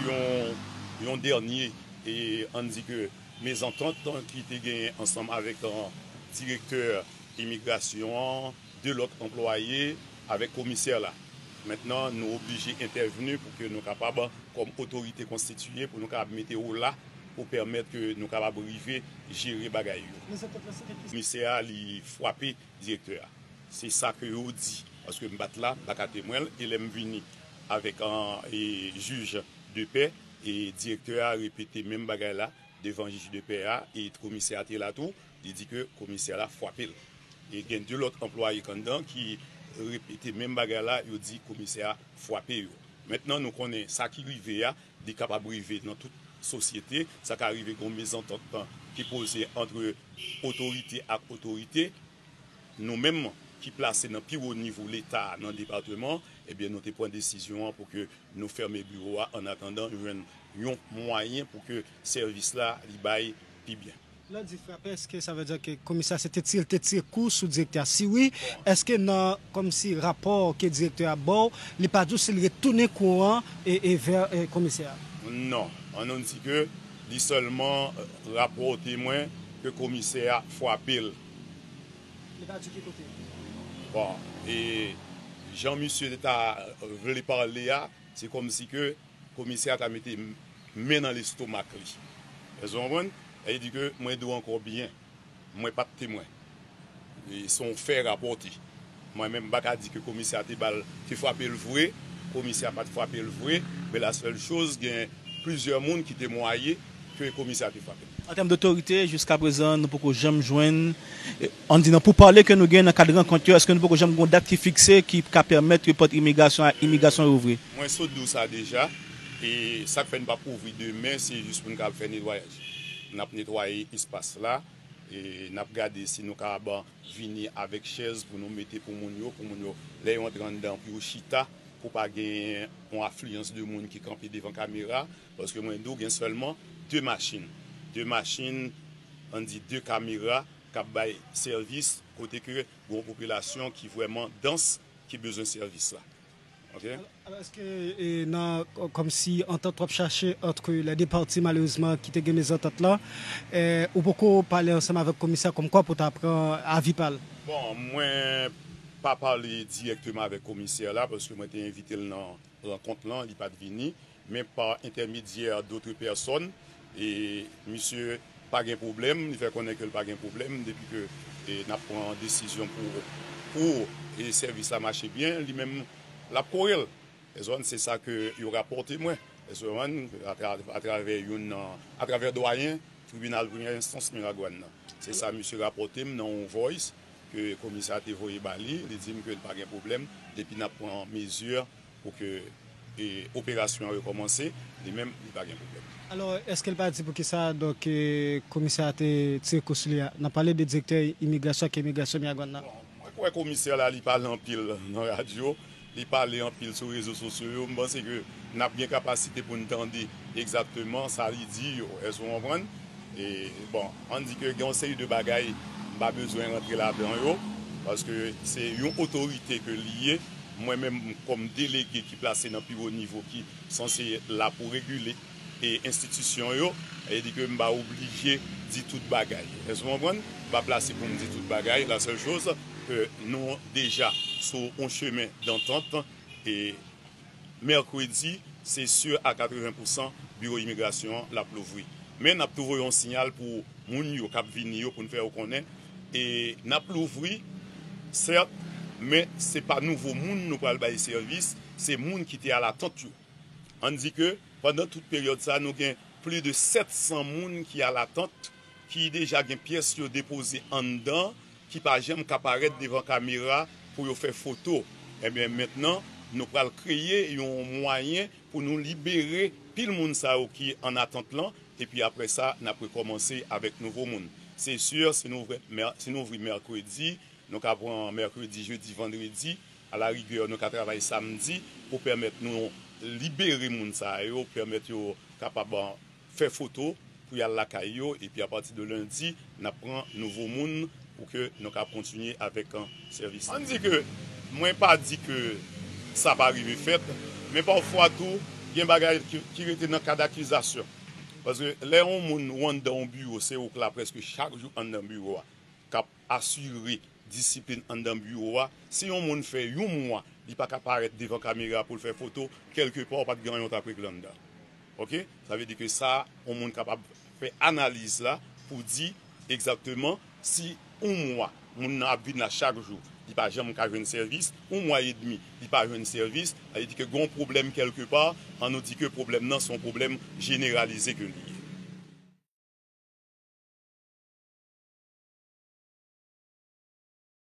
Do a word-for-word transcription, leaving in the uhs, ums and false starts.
Yon, yon dènye, e ann di ke mezantant ki te genyen ansanm avèk, an, direktè imigrasyon an, de lòt anplwaye avèk komisè la. Mentnan, nou oblije entèvni pou ke nou kapab, kòm otorite konstitiye, pou nou kapab mete yo la pou pèmèt ke nou kapab rive jere bagay yo. Komisè a, li frape direktè a. Se sa ke yo di. Paske m pa t la, m pa ka temwen l. E lè m vini avèk, an, e, jij de pè, e direktè a repete menm bagay la devan jij de pè a, e komisè a te la tou, li di ke komisè la frape l. E gen de lòt anplwaye k anndan ki repete menm bagay la, yo di komisè a frape yo. Mentnan, nou konnen sa ki rive a, li kapab rive nan tout sosyete, sa ka rive gen yon mezantant ki poze ant otorite ak otorite. Nou menm ki plase nan pi wo nivo Leta a nan depatman, ebyen, nou te pran desizyon an pou ke nou fèmen biwo a, an atandan jwenn yon mwayen pou ke sèvis la li bay pi byen. Lè w di frape, èske sa vle di ke komisè a se te tire, te tire kou sou direktè a? Si wi, èske nan, kòmsi, rapò ke direktè a ba w, li pa di w si l retounen kou an e, e vè, e, komisè a? Non. An nou di ke li sèlman, e, rapòte mwen ke komisè a frape l. Li pa di ki kote? Bon, e jan misye ta vle pale a, se kòmsi ke komisè a ta mete men nan lestomak li. Èske w konprann? Sa vle di ke mwen di w ankò byen, mwen pa t temwen. E se yon fè rapòte. Mwen menm, m pa ka di ke komisè a te ba l, te frape l vre, komisè a pa t frape l vre, men la sèl choz, gen plizyè moun ki temwaye ke komisè a te frape l. An tèm dotorite, jiska prezan, nou poko janm jwenn, e, ann di nan poupale ke nou gen nan kad rankont yo, èske nou poko janm gen yon dat ki fikse ki ka pèmèt ke pòt imigrasyon a, imigrasyon yo ouvri? Mwen sot di w sa deja, e sa k fè n p ap ouvri demen, se jis pou n kapab fè netwayaj. N ap netwaye espas la, e n ap gade si nou kapab vini avèk chèz pou nou mete pou moun yo, pou moun yo, lè yo antre anndan, pou yo chita, pou pa gen yon afliyans de moun ki kanpe devan kamera, paske mwen di w gen sèlman de machin. De machin, ann di de kamera k ap bay sèvis kote ke gen yon popilasyon ki vrèman dans, ki bezwen sèvis la. Ok? Alò, èske, e, nan, kò-, kòmsi antant w ap chache ant lè de pati, malerezman, ki te gen mezantant lan, e, ou poko pale ansanm avèk komisè a kòmkwa pou ta pran avi pa l? Bon, mwen pa pale dirèkteman avèk komisè la, paske mwen te envite l nan rankont lan, li pa t vini. Men pa entèmedyè dotre pèsòn, e misye pa gen pwoblèm, li fè konnen ke l pa gen pwoblèm, depi ke, e, n ap pran desizyon pou, pou, e, sèvis la mache byen, li menm, l ap kore l. Èske w konprann? Se sa ke yo rapòte mwen. Èske w konprann? Atra-, atravè youn nan, atravè dwayen tribinal premyè enstans Miragwàn nan. Se sa misye rapòte m nan yon voice ke komisè a te voye ba li, li di m ke l pa gen pwoblèm, depi n ap pran mezi pou ke, e, operasyon an rekòmanse, li menm, li pa gen pwoblèm. Alò, èske l pa di poukisa, donk, e, komisè a te tire kou sou li a? N ap pale de direktè imigrasyon ak imigrasyon Miragwàn nan. Bon, mwen kwè komisè la, li pale anpil nan radyo, li pale anpil sou rezo sosyo yo. M panse ke n ap gen kapasite pou n tande egzakteman sa li di yo. Èske w konprann? E, bon, ann di ke gen yon seri de bagay, m pa bezwen rantre ladan yo, paske se yon otorite ke li ye. Mwen menm, kòm delege ki plase nan pi wo nivo, ki sanse la pou regile e enstitisyon yo, e di ke m pa oblije di tout bagay. Èske w konprann? M pa plase pou m di tout bagay. La sèl choz, ke nou deja sou yon chemen dantant, e mèkredi, se si a katreven pousan biwo imigrasyon an l ap louvri. Men n ap tou voye yon siyal pou moun yo k ap vini yo, pou n fè yo konnen, e n ap louvri, sèt, men se pa nouvo moun nou pral bay sèvis, se moun ki te alatant yo. Ann di ke, pandan tout peryòd sa, nou gen plis de sèt san moun ki alatant, ki deja gen pyès yo depoze anndan, ki pa janm ka parèt devan kamera pou yo fè foto. Ebyen, mentnan, nou pral kreye yon mwayen pou nou libere pil moun sa yo ki an atant lan, epi apre sa, n ap rekòmanse avèk nouvo moun. Se si, si nou ouvri mè-, si nou ouvri mèkredi, nou ka pran mèkredi, jedi, vandredi, alarigè, nou ka travay samdi pou pèmèt nou libere moun sa yo, pèmèt yo kapab fè foto pou y al lakay yo, epi apati de lendi, n ap pran nouvo moun pou ke nou ka kontinye avèk, an, sèvis la. Ann di ke, mwen pa di ke sa pa rive fèt, men pafwa tou, Gen bagay ki, ki rete nan kad akizasyon. Paske lè yon moun ou anndan yon biwo, se ou k la prèske chak jou anndan biwo a, k ap asire disiplin anndan biwo a. Si yon moun fè yon mwa, li pa ka parèt devan kamera pou l fè foto, kèlkepa ou pa t gen anyen w t ap regle anndan. Oke? Sa vle di ke sa, yon moun kapab fè analiz la pou di egzakteman si yon mwa, moun nan ap vin la chak jou, li pa janm ka jwenn sèvis, yon mwa edmi, li pa jwenn sèvis, sa vle di ke gen yon pwoblèm kèlkepa, ann nou di ke pwoblèm nan se yon pwoblèm jeneralize ke li ye.